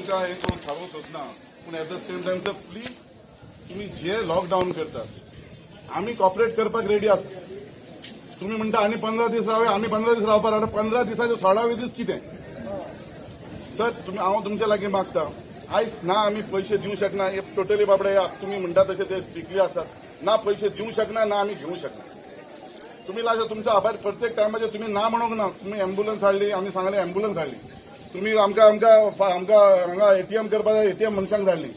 तुमकां हें करून सांगूंक सोदना, पूण at the same time, sir, please, तुमी जे लॉकडावन करतात, आमी कॉपरेट करपाक रेडी आसा. तुमी म्हणटा आनी 15 दीस रावया, आमी 15 दीस रावपाक रावता. 15 दिसाचे 16वे दीस कितें सर तुमी? हांव तुमच्या लागीं मागता, आयज ना आमी पयशे दिवंक शकना. हे टोटली बाबडे तुमी म्हणटा तशे ते स्ट्रिक्टली आसात. ना पयशे दिवंक शकना, ना आमी घेवंक शकना. तुमी लागीं तुमचो आभार. प्रत्येक टायमाचेर तुमी ना म्हणूंक ना. तुमी एम्बुलन्स हाडली, आमी सांगले, एम्बुलन्स हाडली तुमी. आमकां आमकां आमकां हांगा एटीएम करपाक जाय, एटीएम मनशांक धाडली.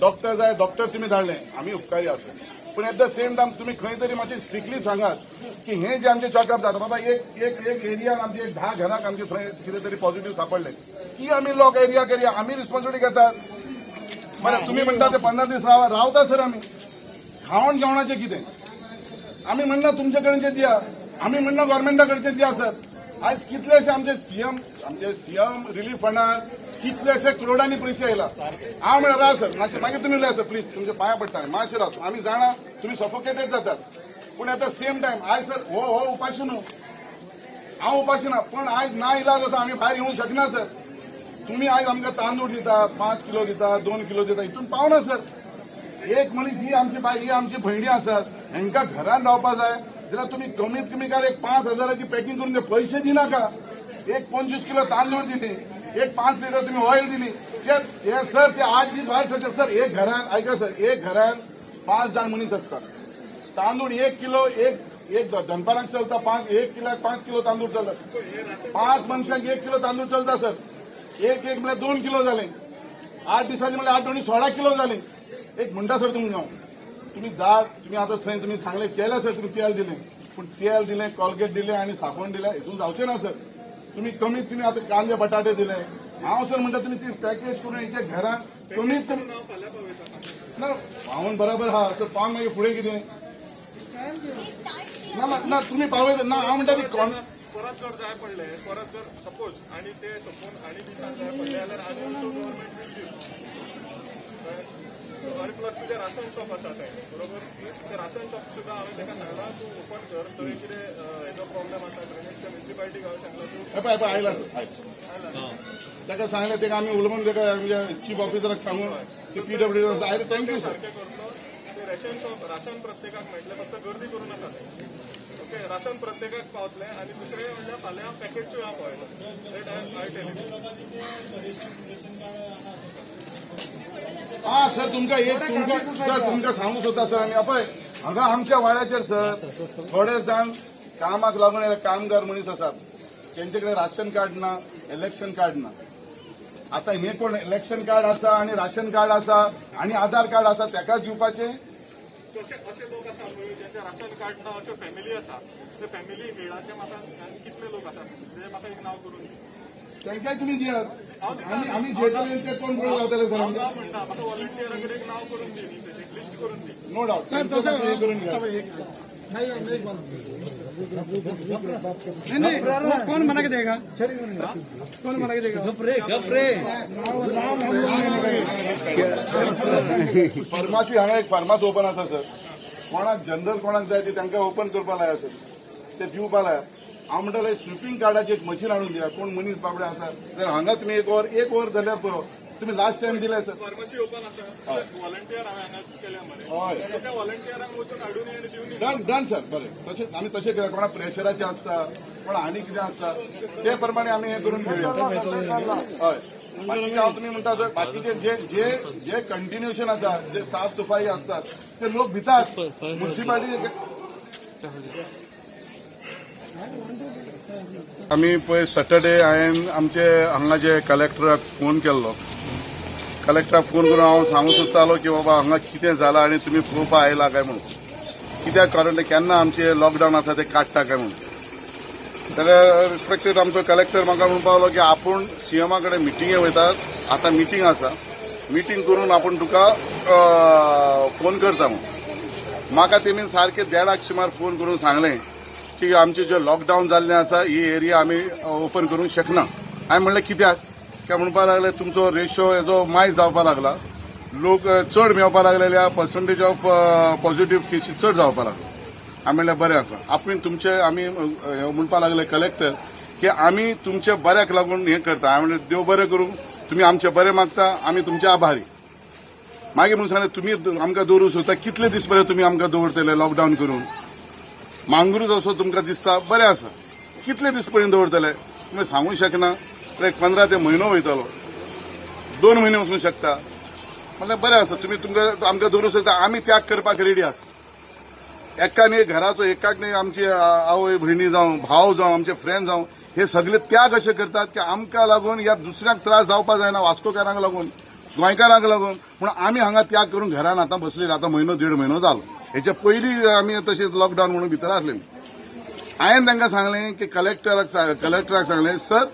डॉक्टर जाय, डॉक्टर तुमी धाडले. आमी उपकारी आसा, पूण एट the same time तुमी खंय तरी मातशें स्ट्रिक्टली सांगात की हे जे आमचे चॅकअप जाता, बाबा, एक एक एक एरियान आमचे एक 10 घरांक आमचे थंय कितें तरी पॉझिटिव्ह सापडले की आमी लॉक एरिया करया, आमी रिस्पॉन्सिबिलिटी घेतात. बरें, तुमी म्हणटा ते 15 दीस रावा, रावता सर आमी. खावण जेवणाचें कितें? आमी म्हणना तुमचे कडचे दिया, आमी म्हणना गव्हर्मेंटा कडचे दिया सर. आयज कितलेशे आमचे सीएम रिलीफ फंडात कितलेशे करोडांनी पयशे आयला. हांव म्हणल्यार राव सर मातशें, मागीर तुमी उलया सर, प्लीज. तुमचे पांया पडटा, मातशें राव. आमी जाणा तुमी सफोकेटेड जातात, पूण एट the same time आयज सर हो हो उपाशी न्हू, हांव उपाशी ना, पण आयज ना इलाज आसा, आमी भायर येवंक शकना सर. तुमी आयज आमकां तांदूळ दिता, 5 किलो दिता, 2 किलो दिता, हितून पावना सर. एक मनीस, ही आमची बाय, ही आमची भयणी आसात, हांकां घरान रावपा जाय जाल्यार तुमी कमीत कमी काय एक 5 हजाराची पॅकिंग करून ते पयशे दिनाका. एक 25 किलो तांदूळ दिली, एक 5 लिटर तुम्ही ऑयल दिली, ते हे सर ते 8 दीस भायर सरचे सर. एक घरान, ऐका सर, एक घरान पांच जाण मनीस असतात. तांदूळ 1 किलो एक एक दनपारांक चलता. पांच, एक किलाक 5 किलो तांदूळ चलता. पांच मनशांक 1 किलो तांदूळ चलता सर. एक एक म्हळ्यार 2 किलो जाले. 8 दिसांनी म्हळ्यार आठ दोनी 16 किलो जाले. एक म्हणटा सर तुमकां हांव, तुमी दाळ, तुमी आतां थंय तुमी सांगले केलें सर, तुमी तेल दिलें, पूण तेल दिलें, कॉलगेट दिलें आनी साबण दिलें, हितून जावचें ना सर. तुमी कमीत कमी आतां कांदे बटाटे दिले, हांव सर म्हणटा तुमी ती पॅकेज करून इथे घरात कमीत कमी ना पावून बरोबर हा सर, पावन मागीर फुडें कितें? ना ना ना, तुमी पावयता ना, हांव म्हणटा ती कोण परत जर जाय पडले, परत जर सपोज आणि ते सोंपून आणि दिसान जाय पडले जाल्यार आनी also government will give. आणि प्लस तुजें राशन शॉप आसा थंय, बरोबर? ते राशन शॉप सुद्दां हांवें ताका सांगलां, तूं ओपन कर. थंय कितें हेजो प्रॉब्लेम आसा ड्रेनेजच्या, म्युनिसिपालिटीक हांवें सांगलां तूं हे पळय, पळय, आयला सर, आयला. ताका सांगलें, ताका आमी उलोवन ताका म्हणजे चीफ ऑफिसराक सांगून ते पीडब्ल्यू आयले. Thank you sir. सारकें करतलो. ते रेशन शॉप, राशन प्रत्येकाक मेळटलें, फक्त गर्दी करूं नाका. ओके, राशन प्रत्येकाक पावतलें. आनी दुसरें म्हणल्यार फाल्यां पॅकेजूय हांव पावयता. That I tell. हा सर, तुमकां एक तुमकां सर, तुमकां सांगूंक सोदता सर. आमी पळय हांगा आमच्या वाड्याचेर सर, थोडे जाण कामाक लागून येयले कामगार मनीस आसात, तेंचे कडेन राशन कार्ड ना, इलेक्शन कार्ड ना. आता हे कोण इलेक्शन कार्ड आसा आणि राशन कार्ड आसा आणि आधार कार्ड आसा, ताकाच दिवपाचें? अशे अशे लोक आसा पळय ज्यांचे राशन कार्ड ना, अश्यो फॅमिली आसा. ते फॅमिली हेडाचे म्हाका कितले लोक आसात ते म्हाका एक नांव करून दी. तांकांय तुमी दियात. आमी आमी जे कडेन ते कोण पळोवन रावतले सर आमकां? हांव म्हणटा, म्हाका व्हॉलंटियरा कडेन एक नांव करून दी न्ही, तेजें लिस्ट करून दी. नो डाऊट सर, हे करून घ्या. नहीं नहीं, वो कौन बना के देगा? कौन बना के देगा? गप रे. फार्मासी, हांगा एक फार्मास ओपन आसा सर. कोणाक जनरल कोणाक जाय ती तांकां ओपन करपा लाया सर, ते दिवपा लाया. हांव म्हणटाले स्विपिंग कार्डाची एक मशीन हाडून दिया. कोण मनीस बाबडे आसा जाल्यार हांगा तुमी एक वर, एक वर जाल्यार पुरो. तुमी लास्ट टायम दिले सर. फार्मसी ओपन आसा, व्हॉलंटियर हांवें हांगा केल्या मरे. हय. त्या व्हॉलंटियरांक वचून हाडून आनी दिवन. डन डन सर, बरें, तशें आमी तशें केलें. कोणा प्रेशराचें आसता, कोण आनी कितें आसता, ते प्रमाणे आमी हें करून घेवया. हय, बाकीचे हांव तुमी म्हणटा सर, बाकीचे जे जे जे कंटिन्युएशन आसा, जे साफ सफाई आसतात, ते लोक भितात म्युन्सिपालिटी. आमी पळय सॅटर्डे हांवें आमचे हांगा जे कलेक्टराक फोन केल्लो. कलेक्टराक फोन करून हांव सांगूंक सोदतालो की बाबा, हांगा कितें जालां आनी तुमी पळोवपा आयला काय म्हणून, कित्याक कारण ते केन्ना आमचे लॉकडावन आसा ते काडटा काय म्हणून. जाल्यार रिस्पेक्टेड आमचो कलेक्टर म्हाका म्हणपाक लागलो की आपूण सीएमा कडेन मिटिंगे वयतात, आतां मिटींग आसा, मिटींग करून आपूण तुका फोन करता म्हणून. म्हाका तेमी सारके देडाक सुमार फोन करून सांगलें की आमचे जे लॉकडावन जाल्लें आसा, ही एरिया आमी ओपन करूंक शकना. हांवें म्हणलें कित्याक? काय म्हणपाक लागले, तुमचो रेशो हेजो मायज जावपाक लागला, लोक चड मेळपाक लागलेले, पर्संटेज ऑफ पॉझिटिव्ह केसीस चड जावपाक लागले. हांवें म्हणलें बरें आसा. आपूण तुमचे आमी म्हणपाक लागले कलेक्टर की आमी तुमच्या बऱ्याक लागून हें करता. हांवें म्हणलें देव बरें करूं. तुमी आमचे बरें मागता, आमी तुमचे आभारी. मागीर म्हणून सांगलें तुमी आमकां दवरूं सोदता, कितले दीस पर्यंत तुमी आमकां दवरतले लॉकडावन करून? मांगरूच असो तुमकां दिसता बरें आसा, कितले दीस पर्यंत दवरतले तुमी सांगूंक शकना. एक 15 ते म्हयनो वयतलो, 2 म्हयने वचूंक शकता. म्हणल्यार बरें आसा, तुमी तुमकां आमकां दवरूं शकता, आमी त्याग करपाक रेडी आसा. एकान एक घराचो एकाक न्ही आमची आवय भयणी जावं, भाव जावं, आमचे फ्रेंड जावं, हे सगळे त्याग अशे करतात की आमकां लागून ह्या दुसऱ्यांक त्रास जावपाक जायना, वास्कोकारांक लागून, गोंयकारांक लागून. पूण आमी हांगा त्याग करून घरान आतां बसलेले, आतां म्हयनो देड म्हयनो जालो. हेच्या पयलीं आमी तशें लॉकडावन म्हणून भितर आसलेली. हांवें तांकां सांगलें की कलेक्टराक सांगलें, सर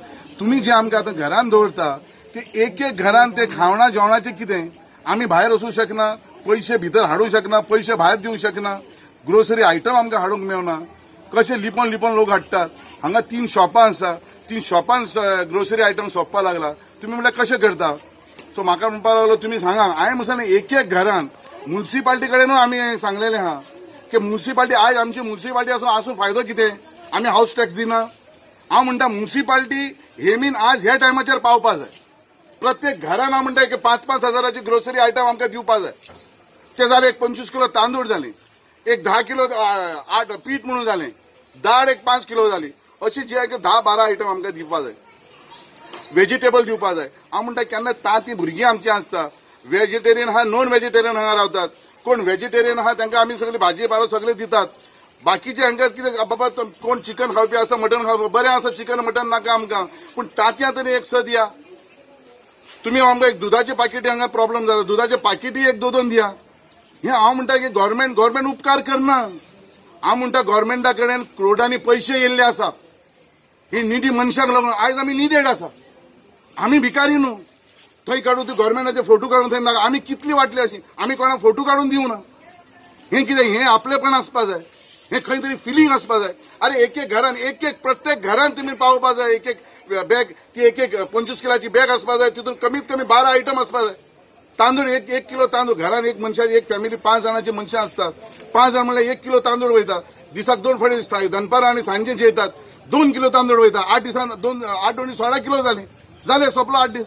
तुमी जे आमकां आतां घरान दवरता ते एक एक घरान ते खावणा जेवणाचें कितें, आमी भायर वचूंक शकना, पयशे भितर हाडूंक शकना, पयशे भायर दिवंक शकना, ग्रोसरी आयटम आमकां हाडूंक मेळना, कशे लिपोन लिपोन लोक हाडटात. हांगा 3 शॉपां आसा, 3 शॉपान ग्रोसरी आयटम सोंपपाक लागला, तुमी म्हणल्यार कशें करता? सो म्हाका म्हणपाक लागलो तुमी सांगा. हांवें म्हणून एक एक घरान मुन्सिपाल्टी कडेनूय आमी सांगलेलें आहा की मुन्सिपाल्टी आयज आमची मुन्सिपाल्टी आसूं आसूं फायदो कितें, आमी हावस टॅक्स दिना. हांव म्हणटा मुन्सिपाल्टी हेमीन आज ह्या टायमाचेर पावपा जाय. प्रत्येक घरान हांव म्हणटा की 5-5 हजाराची ग्रोसरी आयटम आमकां दिवपा जाय. ते जाले एक 25 किलो तांदूळ जाले, एक 10 किलो 8 पीठ म्हणून जालें, दाळ एक 5 किलो जाली, अशी जी आहे 10-12 आयटम आमकां दिवपा जाय. वेजिटेबल दिवपा जाय. हांव म्हणटा केन्ना तांती भुरगीं आमची आसता, वेजिटेरियन आहा, नॉन वेजिटेरियन हांगा रावतात, कोण वेजिटेरियन आहा तांकां आमी सगळी भाजी पालो सगळे दितात. बाकीचे हांकां कितें बाबा कोण चिकन खावपी आसा, मटन खावपी बरें आसा, चिकन मटन नाका आमकां, पूण तांतयां तरी एक स दिया. तुमी आमकां एक दुदाचे पाकिटी हांगा प्रॉब्लम जाता, दुदाचे पाकिटी एक 2-2 दिया. हें हांव म्हणटा की गव्हर्मेंट उपकार करना. हांव म्हणटा गव्हर्मेंटा कडेन करोडांनी पयशे येयल्ले आसा, ही निडी मनशाक लागून आयज आमी निडेड आसा. आमी भिकारी न्हू, थंय काडून तूं गव्हर्मेंटाचे फोटो काडून थंय नाका. आमी कितली वाटली अशी, आमी कोणाक फोटो काडून दिवना. हें कितें, हें आपलेपण आसपा जाय, हें खंय तरी फिलींग आसपा जाय. अरे एक एक घरान एक एक प्रत्येक घरान तुमी पावोवपा जाय एक एक बॅग, ती एक एक 25 किलाची बॅग आसपा जाय, तितून कमीत कमी 12 आयटम आसपा जाय. तांदूळ 1 किलो तांदूळ घरान एक मनशाची एक फॅमिली 5 जाणांची मनशां आसतात, 5 जाण म्हणल्यार 1 किलो तांदूळ वयता. दिसाक 2 फावटी दनपारां आनी सांजे जेयतात, 2 किलो तांदूळ वयता. 8 दिसान 8 दोन 16 किलो जाले, जाले सोंपलो 8 दीस.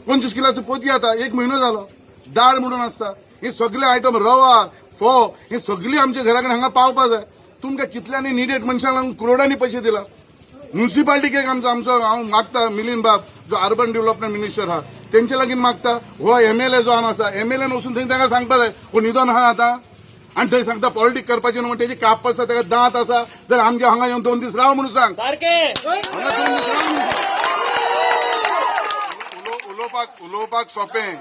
25 किलाची पोती आता 1 म्हयनो जालो. दाळ म्हणून आसता, हे सगळे आयटम रवा फोव हे सगळी आमच्या घरा कडेन हांगा पावपा जाय. तुमकां कितल्यांनी निडेड मनशांक लागून करोडांनी पयशे दिला. म्युन्सिपाल्टीक एक आमचो हांव मागता मिलिंद बाब जो अर्बन डेव्हलपमेंट मिनिस्टर आहा तेंचे लागीं मागता, हो एमएलए जो आसा एमएलएन वचून थंय ताका सांगपा जाय हो न्हिदोन आहा आतां, आनी थंय सांगता पॉलिटीक करपाचें न्हू, तेजी काप आसा, ताका दांत आसा, तर आमच्या हांगा येवन 2 दीस राव म्हणून सांग. हांगा 2 दीस राव म्हणून. उलोवपाक सोंपें.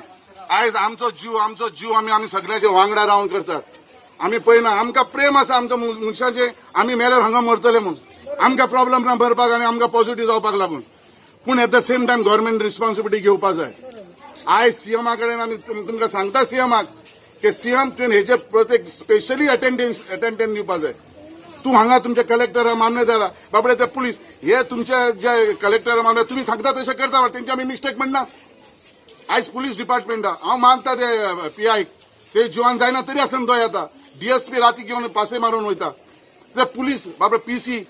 आयज आमचो जीव आमी सगळ्याचे वांगडा रावन करतात. आमी पळयना, आमकां प्रेम आसा आमच्या मनशाचें, आमी मेल्यार हांगा मरतले म्हणून आमकां प्रॉब्लम ना भरपाक आनी आमकां पॉझिटिव्ह जावपाक लागून. पूण at the same time government responsibility घेवपा जाय. आयज सीएमा कडेन आमी तुमकां सांगता सीएमाक की सीएम तुवें हेचेर प्रत्येक स्पेशली अटेंडन्स दिवपा जाय. तूं हांगा तुमचे कलेक्टर मामलेदार बाबडे ते पुलीस हे तुमचे जे कलेक्टर मामलेदार तुमी सांगता तशें करता, तेंचे आमी मिस्टेक म्हणना. आयज पुलीस डिपार्टमेंट हांव मानता ते पीआय ते जिवान जायना तरी आसतना तो येता, डीएसपी राती घेवन पासय मारून वयता, ते पुलीस बाबडे पीसी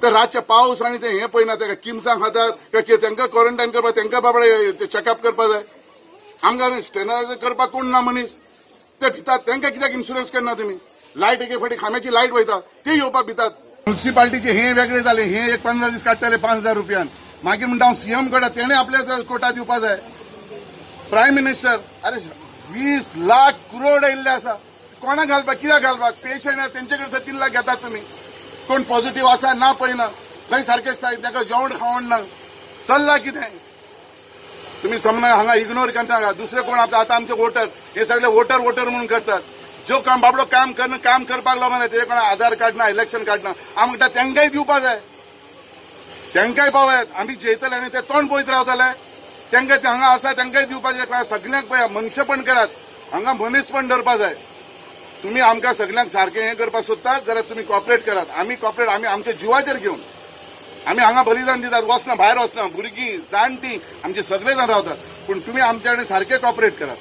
ते रातचे पावस आनी ते हें पळयना, तेका किमसां खातात काय कितें, तांकां क्वॉरंटायन करपाक तांकां बाबडे चॅकअप करपाक जाय. आमकां स्टेनरायज करपाक कोण ना मनीस, ते भितात तांकां कित्याक इन्शुरन्स करना तुमी? लायट एके फावटी खांब्याची लायट वयता ते येवपाक भितात. म्युन्सिपाल्टीचे हे वेगळे जाले, हे एक 15 दीस काडटले 5,000 रुपयान. मागीर म्हणटा हांव सीएम कडेन तेणें आपल्या कोटा दिवपा जाय. प्रायम मिनिस्टर अरे 20 लाख करोड येयल्ले आसा, कोणाक घालपाक कित्याक घालपाक? पेशंट तेंचे कडेन 3 लाख घेतात तुमी, कोण पॉझिटिव्ह आसा ना पळयना, थंय सारकें ताका जेवण खावण ना, चल्ला कितें? तुमी समजा हांगा इग्नोर करता. दुसरे कोण आतां आमचे वोटर हे सगळे वोटर वोटर म्हणून करतात. जो काम बाबडो काम करना, काम करपाक लागना, तेजे कोण आधार कार्ड ना, इलेक्शन कार्ड ना, हांव म्हणटा तांकांय दिवपा जाय, तांकांय पावयात. आमी जेयतले आनी ते तोंड पळयत रावतले. तांकां ते हांगा आसा तांकांय दिवपाचें. सगल्यांक पळया मनशेपण करात, हांगा मनीसपण धरपा जाय. तुमी आमकां सगल्यांक सारकें हें करपाक सोदतात जाल्यार तुमी कॉपरेट करात. आमी कॉपरेट, आमी आमच्या जिवाचेर घेवन आमी हांगा बलिदान दितात, वचना भायर वचना, भुरगीं जाणटीं आमचे सगळे जाण रावतात, पूण तुमी आमच्या कडेन सारकें कॉपरेट करात.